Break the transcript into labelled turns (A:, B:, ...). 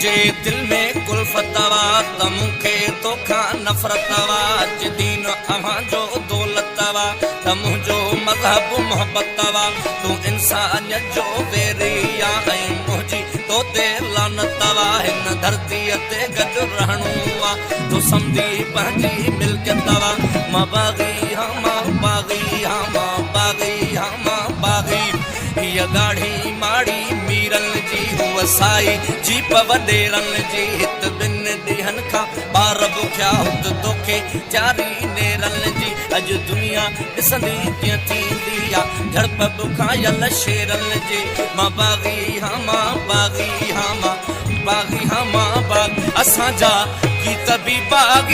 A: منهنجي دل ۾ ڪلفت وا ته مون کي توکان نفرت وا جي دين اوهان جو دولت وا ته منهنجو مذهب محبت وا تون انسانيت جو ويري آ ۽ منهنجي تو تي لعنت وا هن ڌرتيء تي گڏ رهڻو آ تو سمجهي پنهنجي ملڪيت وا مان باغي هان مان باغي هان مان باغي هان مان باغي هيء ڳاڙهي ماڙي ميرن جي، هوء سائي جيپ وڏيرن جي. هت ٻن ڏينهن کان ٻار بکيا، هت توکي تياري نيرن جي. اڄ دنيا ڏسندي ڪيئن ٿيندي آ جهڙپ بکايل شيرن جي. مان باغي هان مان باغي هان مان باغي هان مان باغي اسان جا گيت به باغي.